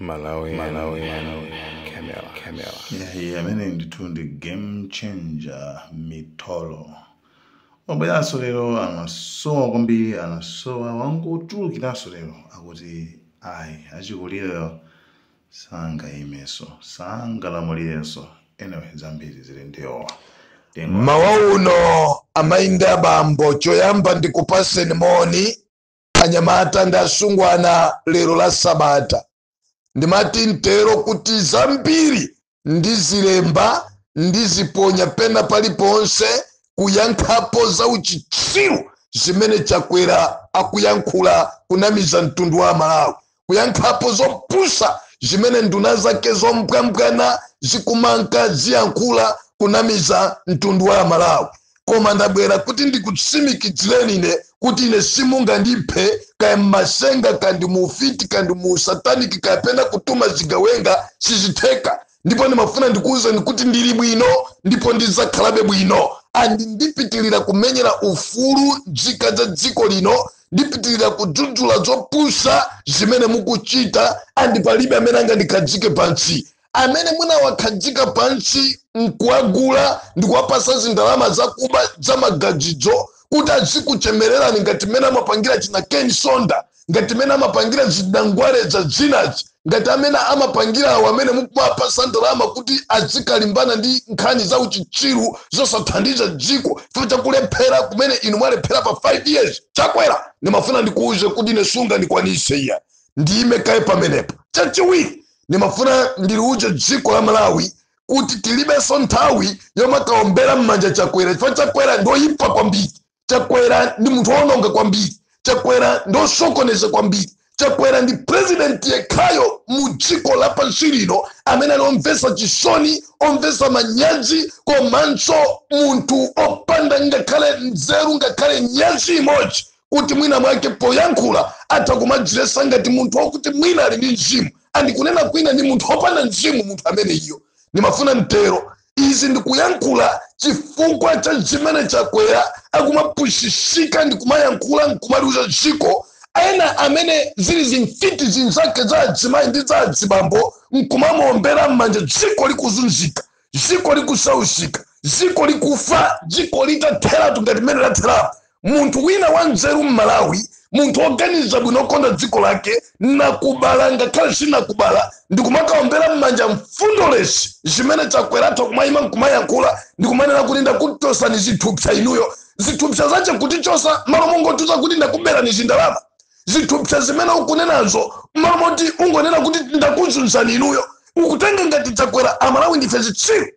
Malawi, Malawi, Camera, Camera. Yeah, amene ndithu ndi Game Changer Mitolo. Wabweranso lero, anasowa kwambiri, anasowa, wangotulukiranso lero akuti ayi, achikulire sangayimenso, sangalamulirenso. Anyway, zambiri zili ndiyowa. Mawa uno, amayi ndi abambo, choyamba ndikupaseni moni, anyamata ndi asungwana. Lero la Sabata, ndimati mtero kuti zambiri ndizilemba, ndiziponya pena paliponse, kuyankhapo za uchitsiru zimene Chakwera akuyankhula kunamiza mtundu wa Malawi, kuyankhapo zopusa zimene nduna zake zombwambwana zikumanka ziyankhula kunamiza mtundu wa Malawi. Koma ndabwera kuti ndikutsimikizireni ine kuti ine simungandiphe, kaya mmasenga, kandi muufiti, kandi muusataniki, kapena kutuma zigawenga, sizitheka. Ndipo ndimafuna ndikuwuzeni kuti ndili bwino ndipo ndidzakhalabe bwino, and ndipitilira kumenyera ufulu nzika za dziko lino, ndipitilira kudzudzula zopusa zimene mukuchita, and palibe amene angandikhazike pansi. Amene munawakhazika pansi nkuwagula ndikuwapasa zindalama zakuba zamagadzidzo kuti azikuchemererani ngati mmene amapangira china Ken Sonda, ngati mmene amapangira zidangwale za zinazi, ngati amene amapangira awo amene mukumapasa ndalama kuti azikalimbana ndi nkhani za uchitsiru zosathandiza dziko chifukwa chakulephera kumene inu mwalephera pa 5 years. Chakwera, ndimafuna ndikuuze kuti ine sungandikwanise iya. Ndiyime kaye pamenepo. Chachiwiri, ndimafuna ndiliuze dziko la Malawi kuti tilibenso nthawi yomakaombera m'manja Chakwera, chifukwa Chakwera ndoyipa kwambiri, Chakwera ndi munthu wononga kwambiri, Chakwera ndosokoneza kwambiri. Chakwera ndi president yekhayo mu dziko lapansi lino amene ali omvetsa chisoni, omvetsa manyazi, komanso munthu opanda ngakhale nzeru, ngakhale nyazi imodzi, kuti mwina mwake poyankhula atha kumadzilesa ngati munthu wakuti mwina ali ndi mzimu. Andikunena kwina ndi munthu wopanda mzimu munthu amene iyo. Ndimafuna mtero izi ndikuyankhula chifukwa cha zimene Chakwera akumapusisika ndikumayankhula nkumaliuza dziko. Ena amene zili zimfiti zinzake za adzimayi ndi za adzibambo nkumamuombera m'manja, dziko likuzunzika, dziko likusausika, dziko likufa, dziko litatheratu ngati mmene latherapo. Munthu wina wanzeru m'Malawi, munthu woganiza bwino, okonda dziko lake, nakubala ngakhale sinakubala, ndikumakaombera m'manja mfundolesi zimene Chakweratha kumayima nkumayankhula ndikumanena kuti ndakutosani zithupsa inuyo. Zithupsa zache kutichosa malo mongotuza kuti ndakuberani zindalama. Zithupsa zimene ukunenazo, malo moti ungonena kuti ndakuzunzani inuyo. Ukutenga ngati Chakwera Amalawi ndife zitsiru?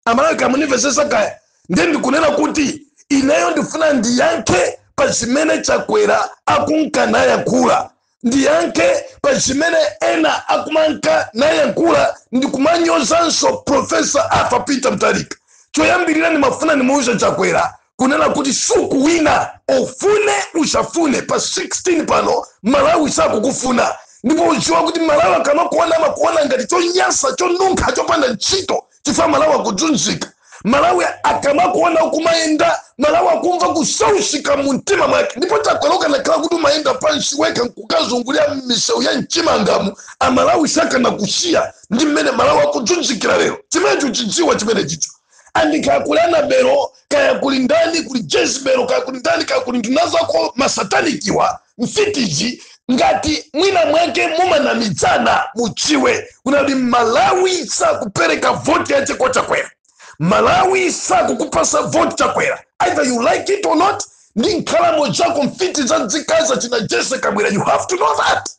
Amalawi, kamunimvesesa kaya? Ndiye ndikunena kuti ineyo ndifuna ndiyankhe pa zimene Chakwera akunka nayankhula, ndiyankhe pa zimene ena akumanka nayankhula ndikumanyozanso Professor Arthur Peter Mutharika. Choyambirira, ndimafuna ndimuuze Chakwera kunena kuti sukuwina, ufune usafune, pa 16 pano Malawi sakukufuna. Ndipo udziwa kuti Malawi akamakuona amakuona ngati chonyansa, chonunkha, chopanda ntchito, chifukwa Malawi akuzunzika. Malawi akamakuona ukumayenda, Malawi akumva kusausika mu mtima mwake. Ndipo Chakwera, ukanakhala kuti umayenda pansi wekha nkukazungulira m'misewu ya mchimangamu, Amalawi sakanakusiya ndi mmene Malawi akuzunzikira lero. Chimenecho chidziwa chimene chicho. Andikaya kuli Anabelo, kaya kuli ndani, kuli Jezebelo, kaya kuli ndani, kaya kuli nduna zako masatanikiwa, mfitizi, ngati mwina mwake mumanamizana, mudziwe kunali Malawi sakupereka voti yache kwa Chakwera. Malawi sakukupasa voti, Chakwera, either you like it or not. Ndi nkhalamo zako mfiti za dzikaza china Jese Kabwera, you have to know that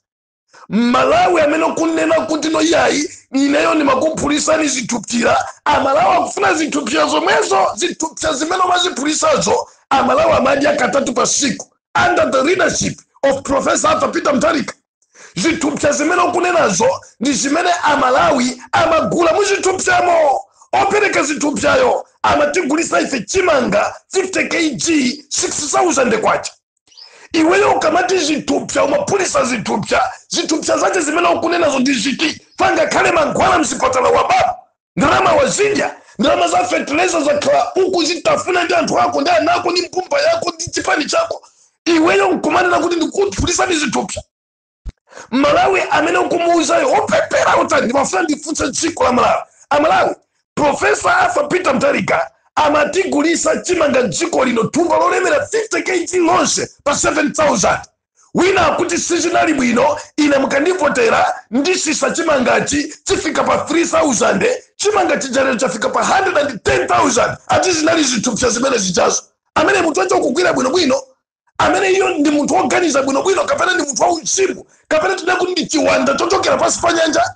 Malawi amene kunena kuti no yayi, ineyo ndimakuphulisani zithupsira. Amalawi akufuna zithupsira zomwezo, zithupsira zimene umaziphulisazo. Amalawi amadya katatu pa siku under the leadership of Professor Arthur Peter Mutharika. Zithupsa zimene ukunenazo ndi zimene Amalawi amagula muzithupsamo. Opereka zithupsayo amatigulisa ife chimanga 50 kg 6000 kwacha. Iweyo ukamati zithupsa, umaphulisa zithupsa, zithupsa zache zimene ukunenazo ndi ziti? Pangakhale mankhwala mzipatala wa baba, ndalama wazidya, ndalama za fertilizer zakhala ukuzitafuna ndi anthu ako ndi ana ako ndi mpumba yako ndi chipani chako. Iweyo nkumanena kuti ndikuphulisani zithupsa. Malawi amene ukumuuzayo opepera utani? Ndimafuna ndifunse dziko la Malawi. Amalawi, Professor Arthur Peter Mutharika amatigulisa chimanga dziko lino, thumba lolemera 50 kg lonse, pa 7000. Wina akuti sizinali bwino, ine mukandivotera ndisisa chimangachi chifika pa 3000. Chimanga chijalero chafika pa 110,000. Ati zinali zithupsa zimene zichazo. Amene munthu wacho ukugwira bwinobwino, amene iyo ndi munthu woganiza bwinobwino, kapena ndi munthu wauzimu, kapena tinakuti ndi chiwanda chochokera pansi pa nyanja?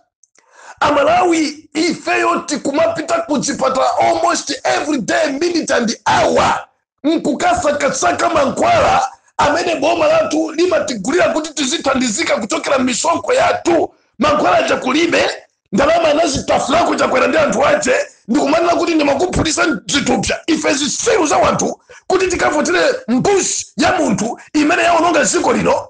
Amalawi, ifeyo tikumapita kuchipatala almost every day, minute and hour, nkukasakasaka mankhwala amene boma lathu limatigulira kuti tizithandizika kuchokera m'misonkho yathu. Mankhwala aja kulibe, ndalama anazitafulako Chakwera ndi anthu ache. Ndikumanena kuti ndimakuphulisa zithupsa ife zisiru za wanthu kuti tikavotere mbuzi ya munthu imene yaononga dziko lino.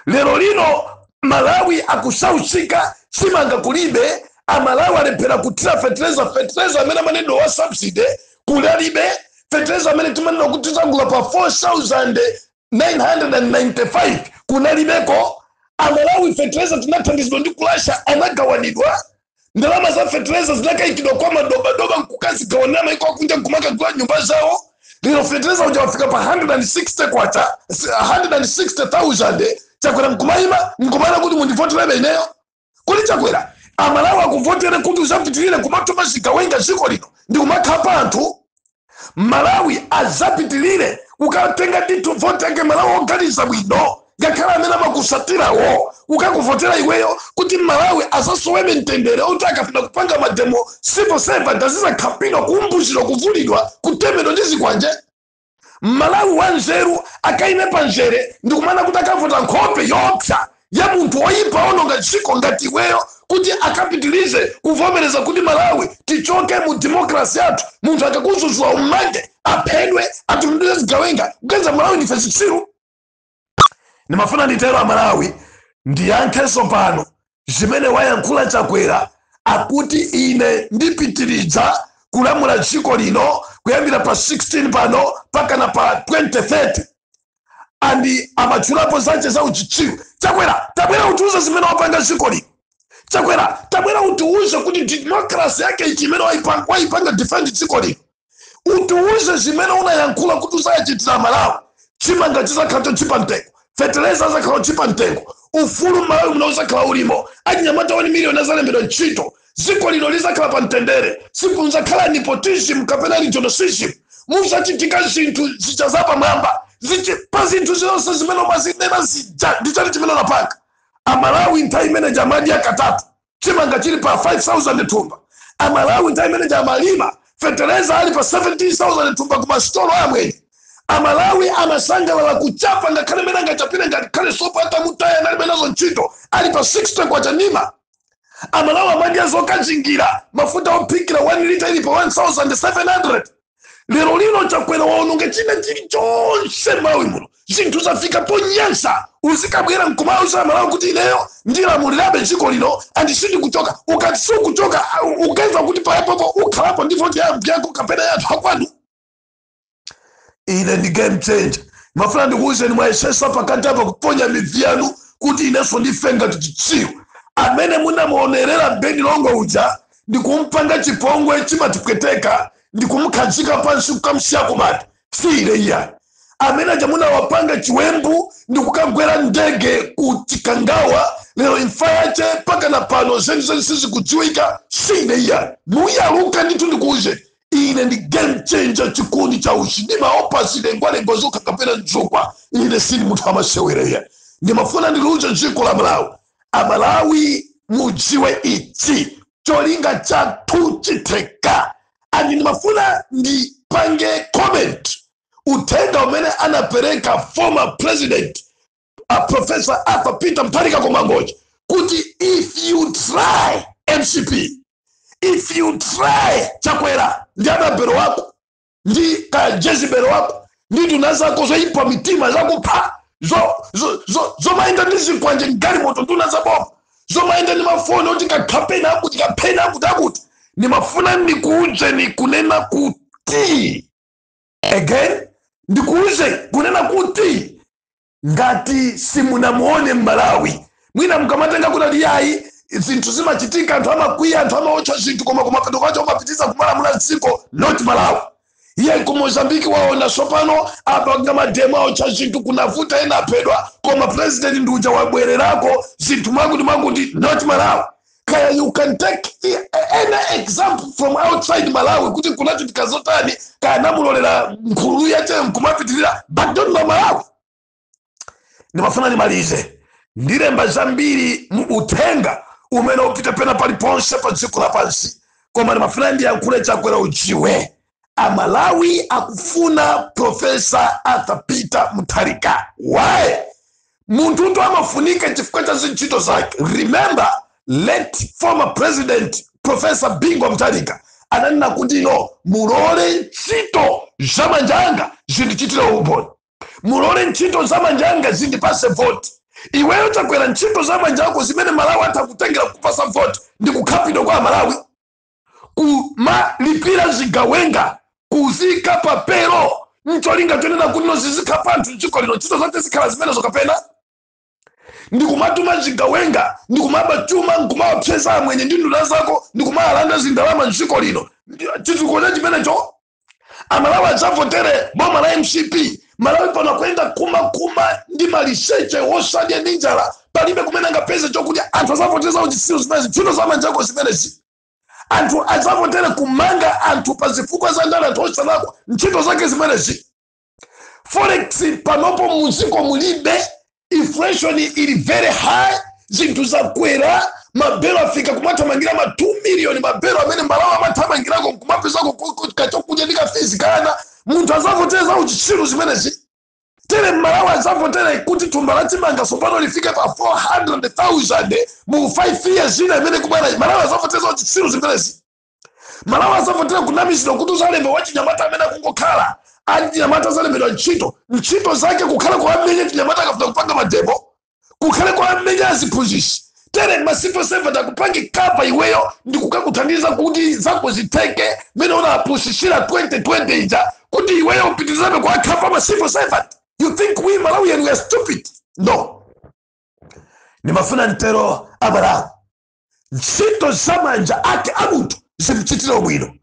Lero lino Malawi akusausika, chimanga kulibe. Amalawi alephera kuthira fetereza. Fetereza amene amanedwa wa subsidy kulalibe. Fetereza amene timanena kuti tizagula pa 4995 kunalibeko. Amalawi, fetereza tinathandizidwa ndi kulasha, anagawanidwa. Ndalama za fetereza zinakayikidwa kwa madobadoba nkukazigawanira maiko akunja, nkumakagula nyumba zawo. Lero fetereza uja wafika pa 160 kwacha, 160,000. Chakwera nkumayima nkumayina kuti mundivoterebe ineyo. Kodi Chakwera, Amalawi akuvotere kuti uzapitirire kumatuma zigawenga dziko lino ndi kumakhapa anthu? Malawi azapitirire kukatenga ndithu voti yake, Malawi oganiza bwino, ngakhale amene amakusatirawo, kukakuvotera iweyo kuti Malawi azasowebe mtendere, oti akafuna kupanga ma demo, civil servant azizakhapidwa, kuumbuzidwa, kuvulidwa, kutemedwa ndi zikwanje? Malawi wanzeru akaime panzere ndikumana kuti akavota nkhope yoopsa ya munthu woyipa ononga dziko ngati iweyo, kuti akapitilize kuvomereza kuti Malawi tichoke mu democracy yathu, munthu akakuzuzula ummange, aphedwe, atumidwe zigawenga, kugenza Malawi ndife zitsiru? Ndimafuna nditero, Amalawi, ndiyankhenso pano zimene wayankhula Chakwera. Akuti ine ndipitiriza kulamula dziko lino kuyambira pa 16 pano pakana pa 2030, and amatchulapo zache za uchitsiru. Chakwera, tabwera utiuze zimene wapanga dziko lino. Chakwera, tabwera utiuze kuti democracy yake ichi imene waipanga defend dziko lino. Utiuze zimene unayankhula kuti uzayachitira Malawi. Chimanga chizakhala chochipa mtengo, feteleza azakhala ochipa mtengo, ufulu Malawi muno uzakhala ulimo, achinyamata 1 million azalembedwa ntchito, dziko lino lizakhala pa mtendere, sikunzakhala nepotism kapena regionalism, muzachitika zinthu zija zapamwamba zichi. Pa zinthu zonse zimene umazinena zija, ndichani chimene unapanga? Amalawi nthawi imene jamadya katatu, chimanga chili pa 5000 thumba. Amalawi nthawi imene jamalima, feteleza ali pa 17,000 thumba ku masitolo amwenye. Amalawi amasangalala kuchapa, ngakhale mene angachapire, ngakhale sopo atamutaya analibe nazo ntchito, ali pa 60 kwacha nima. Amalawi amadya zokachingira, mafuta ophikira 1 lita ili pa 1700. Lero lino Chakwera waononga china chilichonse Malawi muno, zinthu zafika ponyansa. Uzikabwera nkumauza Malawi kuti ineyo ndilamulirabe dziko lino and sindikuchoka. Ukati sukuchoka, ukenza kuti payapopo ukhalapo ndi voti yako kapena yathu akwanu? Ine ndi game changer. Mafuna ndikuwuzeni, mwayesesa pakati apa kuponya mivi yanu kuti inenso ndife ngati chitsiru. Amene munamuonerera Beni Longwe uja ndikumpanga chipongwe chimatipweteka, ndikumkhazika pansi kukamsiya kumati sile iya. Amene aja munawapanga chiwembu ndikukagwera ndege ku Chikangawa, lero imfa yache mpaka na pano zenizeni sizikudziwika, sine iya. Muyaluka ndithu. Ndikuuze, ine ndi game changer, chikundi cha uchi. Ndimaopa zilengwalengwa zokha kapena nzukwa. Ine sili munthu amasewera iya. Ndimafuna ndiliuze dziko la Malawi, Amalawi mudziwe ichi: cholinga chathu chitheka. And ndimafuna ndipange comment uthenga umene anapereka former president, Professor Arthur Peter Mutharika Komangoji, kuti if you try MCP, if you try Chakwera ndi anabero wako ndi ka Jezebelo wako ndi nduna zako zoyipa mitima, zakupha, zomayenda ndi zikwanje mgalimoto, nduna zaboma zomayenda ndi mafoni oti kakhapeni akuti kapheni akuti akuti, ndimafuna ndikuuzeni kunena kuti, again ndikuuze kunena kuti ngati simunamuone Mmalawi Mwina mukamatenga kuti ali yayi, zinthu zimachitika, anthu amakwiya, anthu amaotcha zinthu, koma kumapeto kwacho umapitiza kumalamula dziko. Not Malawi. Iye ku Mozambiki waona sopano apanga mademo, aotcha zinthu, kunavuta, ena aphedwa, koma president nduja wabwererako, zinthu mwakuti mwakuti. Not Malawi. Kaya you can take any example from outside Malawi kuti kunachitika zotani, kaya namulolera nkhululu yache nkumapitirira, but not Malawi. Ndimafuna ndimalize, ndilemba zambiri mu uthenga umene upite pena paliponse pa dziko lapansi, koma ndimafuna ndiyankhule. Chakwera, ujiwe, Amalawi akufuna Professor Arthur Peter Mutharika. Why? Munthu amafunika chifukwa cha zintchito zake. Remember, late former president Professor Bingu Mutharika ananena kuti, "No, mulole ntchito zamanja anga zindichitire umboni, mulole ntchito zamanja anga zindipase voti." Iweyo Chakwera, ntchito zamanja ako zimene Malawi atha kutengera kupasa voti ndi kukhapidwa kwa Malawi, kumalipira zigawenga, kuzika papero ncholinga chonena kuti no, zizikhapa anthu mdziko lino. Ntchito zake zikhala zimenezo, kapena ndikumatuma zigawenga, ndikumaba chuma, nkumawapseza amwenye ndi nduna zako, ndikumalanda zindalama mdziko lino? Chitukuko cha chimenecho Amalawi adzavotere boma la MCP? Malawi pano akuyenda kumakuma ndi maliseche, wosadya ndi njala, palibe kumene angapeze chokudya. Anthu adzavotere uchitsiru zimenezi? Ntchito zamanjako zimenezi? Anthu adzavotere kumanga anthu pa zifukwa za ndale, anthu osalakwa? Ntchito zake zimenezi? Forex panopo muziko mulibe, inflation ili very high, zinthu zakwera, mabelo afika kumathamangira ma 2 million, mabelo amene Malawi amathamangirako kumapezako kachokudya ndi kafizi kana. Munthu azavotere za uchitsiru zimenezi? Tere Malawi azavotere kuti thumba la chimanga sopano lifike pa 400,000 mu 5 years ina imene kubwera? Malawi azavotere za uchitsiru zimenezi? Malawi azavotera kunamizidwa kuti uzalemba wachinyamata amene akungokhala achinyamata azalembedwa ntchito, ntchito zake kukhale kuamenya chinyamata akafuna kupanga mademo, kukhale kuamenya aziphunzitsi? Tere ma civil servant akupange cover iweyo ndikukakuthandiza kuti zako zitheke, mene unapusisira 2020 ija, kuti iweyo upitirizabe kuakhapa ma civil servant. You think we Malawian, we are stupid? No. Nimafuna ntero, Amalawi, ntchito zamanja ake a munthu zimchitire bwino,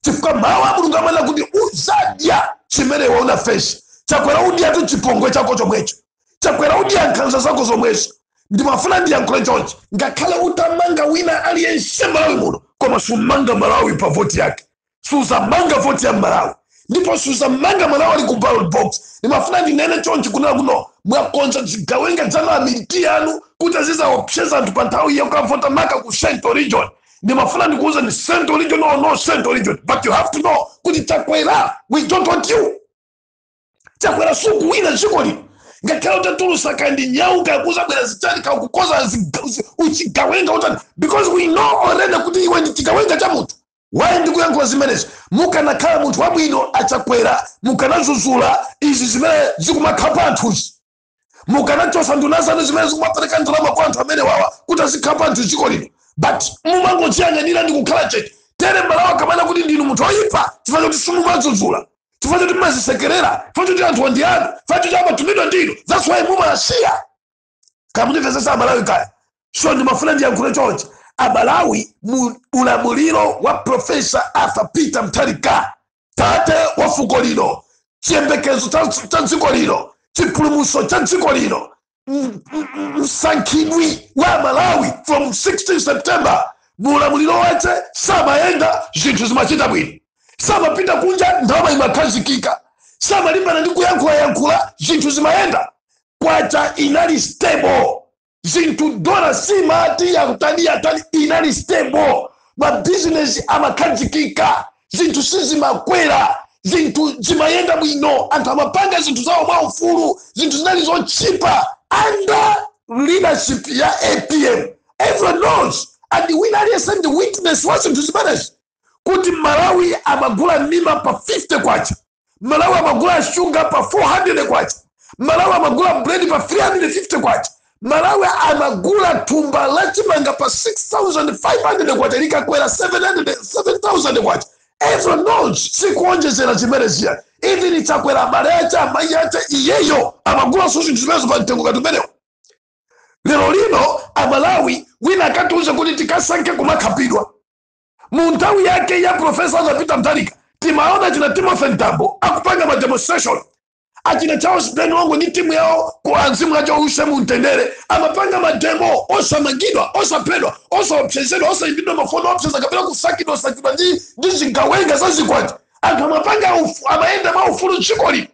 chifukwa mawu a Mulungu amanena kuti uzadya chimene iwe unafesa. Chakwera, udyatu chipongwe chako chomwecho. Chakwera, udya nkhanza zako zomwezo. Ndimafuna ndiyankhule chonchi: ngakhale utamanga wina aliyense Malawi muno, koma sumanga Malawi pa voti yake, suzamanga voti ya Malawi, ndipo suzamanga Malawi ali ku ballot box. Ndimafuna ndinene chonchi kunena kuno, mwakonza zigawenga zanu, amiliti yanu, kuti azizaopseza anthu pa nthawi yokavota, maka ku Central Region. Ndimafuna ndikuuza ni Central Region or no Central Region, but you have to know kuti Chakwera, we don't want you. Chakwera, sukuwina dziko lino. Ngakhale utatulusa kandi nyauka kuzabwera zichani, kakukoza uchigawenga utani, because we know already kuti iwe ndi chigawenga cha munthu. Waye ndikuyankhula zimenezi, mukanakhala munthu wabwino Achakwera, mukanazuzula izi zimene zikumakhapa anthuzi, mukanachosa nduna zanu zimene zikumapereka ndalama kwa anthu amene wawa kuti azikhapa anthu dziko lino, but mumangodziyang'anira ndi kukhala chete. Tere Malawi akamana kuti ndinu munthu oyipa chifukwa choti simumazuzula, chifukwa choti mumazisekerera, chifukwa choti anthu ndi anu, chifukwa choti amatumidwa ndinu. That's why mumasiya. Kamundimvesesa Amalawi kaya? So ndimafuna ndiyankhule chonchi, Amalawi, mu ulamuliro wa Professor Arthur Peter Mutharika, tate wa fuko lino, chiyembekezo cha dziko lino, chipulumutso cha dziko lino, msankhidwi wa Malawi from 16 September, mu ulamuliro wace samayenda, zinthu zimachita bwino, samapita kunja, ndalama imakhazikika, samalimbana ndi kuyankhulayankhula, zinthu zimayenda, kwacha inali stable, zinthu dola simati yakutani yatani, inali stable, mabizinesi amakhazikika, zinthu sizimakwera, zinthu zimayenda bwino, anthu amapanga zinthu zawo mwaufulu, zinthu zinali zotchipa under leadership ya APM. Everyone knows and wina aliyense ndi witness wa zinthu zimenezi, kuti Malawi amagula mima pa 50 kwacha, Malawi amagula shuga pa 400 kwacha, Malawi amagula bread pa 350 kwacha, Malawi amagula thumba la chimanga pa 6500 kwacha, likakwera 700 7000 kwacha. Everyone knows, sikuonjezera chimene ziya. Even Chakwera, abale ache, amayi ache, iyeyo amagulanso zinthu zimenezo pa mtengo kati umenewo. Lero lino Amalawi wina akatiuze kuti tikasankhe kumakhapidwa. Mu nthawi yake ya Professor Arthur Mutharika, timaona achina Timothy Mtambo akupanga ma demonstration, achina Charles Ben Longwe ndi timu yawo ku anzimu acho use mumtendere amapanga ma demo osamangidwa, osaphedwa, osaopsezedwa, osayimbidwa mafoni opseza kapena kusakidwa osakidwa ndi zigawenga za zikwati. Anthu amapanga amayenda mwaufulu dziko lino.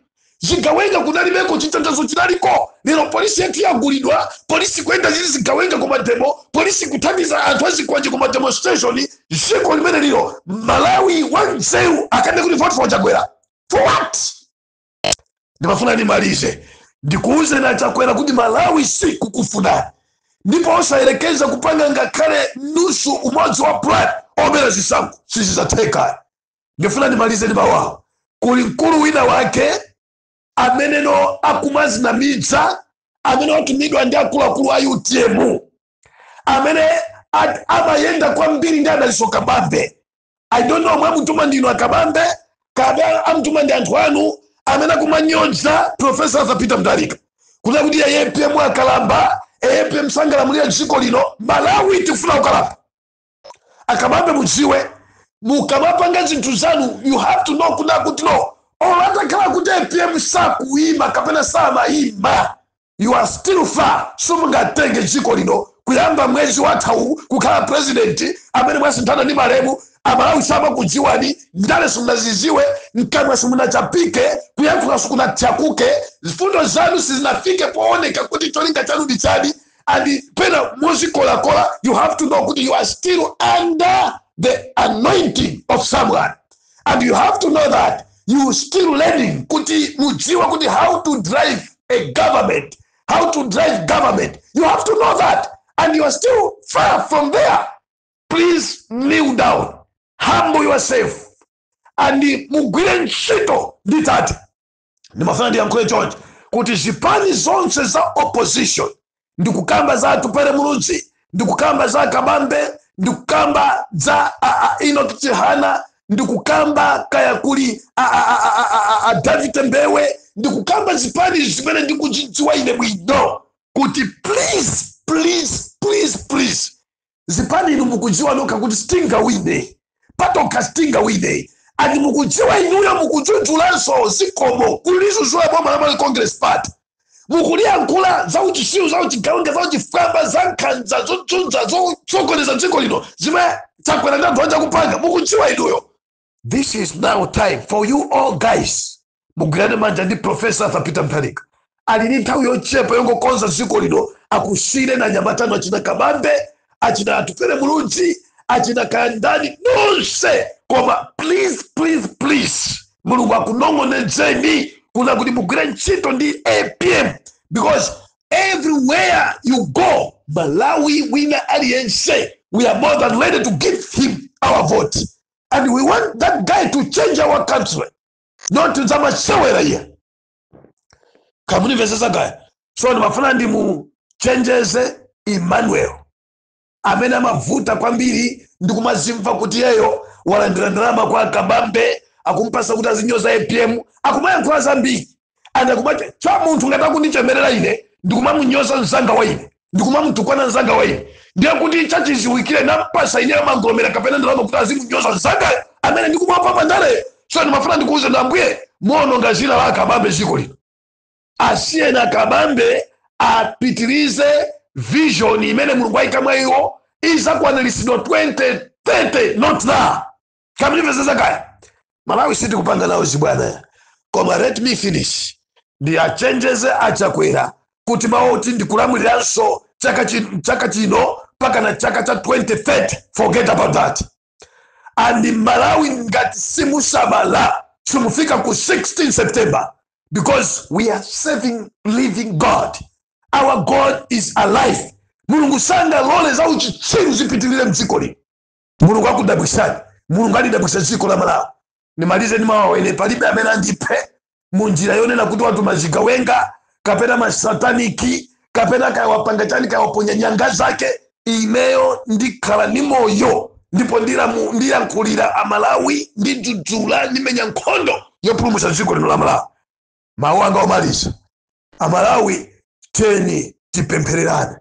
Zigawenga kunalibeko, chitetezo chinaliko. Lero polisi yathu yagulidwa, polisi kuyenda zili zigawenga ku ma demo, polisi kuthandiza anthu azikwanje ku ma demonstration. Dziko limene lilo, Malawi wanzeru akande kuti vote for Chakwera for what? Ndimafuna ndimalize, ndikuuze na Chakwera kuti Malawi si kukufunani, ndipo osayerekeza kupanga ngakhale nusu umodzi wa plan obera zisankho, sizidzatheka. Ndifuna ndimalize ndi mawu. Kuli mkulu wina wake ameneno akumazinamidza, amene watumidwa ndi akuluakulu a UTM, amene amayenda kwambiri ndi Adaliso Kabambe. I don't know mwamutuma ndinu Akabambe kapena amutuma ndi anthu anu, amene akumanyoza Professor Arthur Peter Mutharika kuti APM akalamba, APM sangalamulira dziko lino, Malawi tikufuna kukalamba. Akabambe, mudziwe mukamapanga zinthu zanu, you have to know kuna kuti no, olo atakhala kuti APM sakuyima kapena samayima, you are still far. Simungatenge dziko lino kuyamba mwezi wathawu kukhala president amene mwasinthana ndi malemu. Amalawi samakudziwani, ndale simunaziziwe, mkamwa simunachapike, kuyankhula sikunatyakuke, zifundo zanu sizinafike pooneka kuti cholinga chanu ndi chani. And pena muzikolakola, you have to know kuti you are still under the anointing of someone, and you have to know that you still learning kuti mudziwe kuti how to drive a government, how to drive government. You have to know that, and you are still far from there. Please kneel down, humble yourself and mugwire ntchito ndi tate. Ndimafuna ndiyankhule chonchi kuti zipani zonse za opposition, ndikukamba za Atupele Muluzi, ndikukamba za Kabambe, ndikukamba za Enoch Chihana, ndikukamba kaya kuli a David Mbewe, ndikukamba zipani zimene ndikuzidziwa ine bwino, kuti please, please, please, please, zipani inu mukudziwa nokha kuti sitingawine patokha, sitingawine. And mukudziwa inuyo mukudzudzulанso zikomo kulizuzula boma la Congress Party, mukuliyankhula za uchisiru, za uchigawenga, za uchifwamba, za nkhanza zodzudza zotsokoneza dziko lino zimene Chakwera ndi anthu anja kupanga. Mukudziwa inuyo. This is now time for you all guys, mugwirane manja ndi Professor Arthur Peter Mutharika. Ali ndi nthawi yochepa yongokonza dziko lino, akusire na nyamatano achina Kabambe, achina Atupele Muluzi, achina Kayandani, nonse. Koma please, please, please, Mulungu akunong'onezeni kuna kuti mugwire ntchito ndi APM, because everywhere you go, Malawi wina aliyense, we are more than ready to give him our vote, and we want that guy to change our country, not zamasewera iye. Kamunimvesesa kaya? So ndimafuna ndimuchenjeze Emmanuel amene amavuta kwambiri ndikumazimva kuti yeyo walandira ndalama kwa Kabambe, akumpasa kuti azinyoza APM, akumayankhula zambiri and akumati cha munthu ngati akundichemerera ine ndikumamunyoza mzanga wa ine, ndikumamutukwana mzanga wa ine, ndiye kuti chachiziwikire nampasa ine amangolomera kapena ndalama kuti azimunyoza mzanga amene ndikumapa pandale. So ndimafuna ndikuuze ndambuye muononga zina la Kabambe dziko lino. Asiyeni Akabambe apitirize vision imene Mulungu ayika mwa iwo, izakwaniritsidwa 2030, not now. Kamundimvesesa kaya? Malawi sitikupanga nawo zibwana. Koma let me finish, ndiyachenjeze Achakwera kuti mawu oti ndikulamuliranso chaka chino mpaka na chaka cha 2030, forget about that. And Malawi, ngati simusamala, simufika ku 16 September, because we are serving living God. Our God is alive. Mulungu sangalole za uchitsiru zipitirire mdziko lino. Mulungu akudabwisani, Mulungu alidabwisa dziko la Malawi. Nimalize ndi mawu ene: palibe amene andiphe munjira yonena kuti watuma zigawenga kapena masataniki kapena kawapanga chani, kawaponya nyanga zake. Ineyo ndikhala ndi moyo ndipo ndiyankhulira Amalawi, ndidzudzula, ndimenya nkhondo yopulumutsa dziko lino la Malawi. Mawu anga omaliza, Amalawi, teni tipemphererane.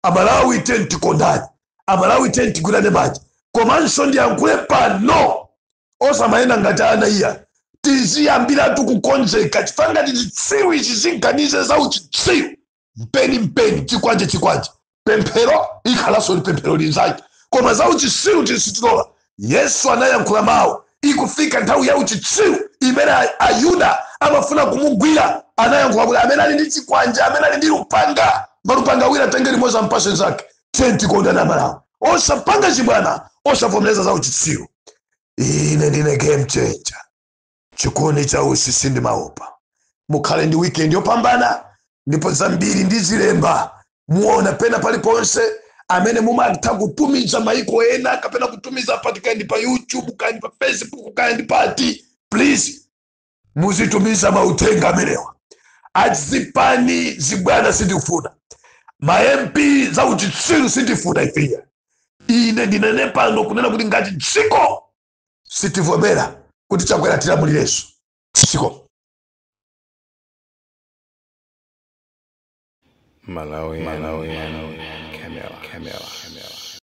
Amalawi tentikondani, Amalawi tentigwirane manja. Komanso ndiyankhule pano, osamayenda ngati ana iya, tiziyambiratu kukonzeka chifukwa ngati chitsiru ichi zinganize za uchitsiru, mpeni mpeni, chikwanje chikwanje, pemphero ikhalanso ni pemphero linzake, koma za uchitsiru tisitilola. Yesu anayankhula mawu, ikufika nthawi ya uchitsiru imene Ayuda amafuna kumugwira, anayankhula kuti amene ali ndi chikwanje, amene ali ndi lupanga, malupanga awiri atenge limodzi ampase nzake. Tentikondana Amalawi, osapanga chibwana, osavomereza za uchitsiru. Ine ndine game changer, chikoni cha usi sindimaopa. Mukhale ndi weekend yopambana, ndipo zambiri ndi zilemba muona pena paliponse. Amene mumatha kutumiza maiko ena kapena kutumiza pati, kandi pa YouTube, kandi pa Facebook, kandi pati, please muzitumiza mauthenga amenewa. Azipani zibwana sindifuna, ma MP za uchitsiru sindifuna ifiya. Ine ndinene pano kunena kuti ngati dziko sitivomera kuti Chakwera tilamulirenso siko. Malawi, Malawi, Camera, Camera, Camera.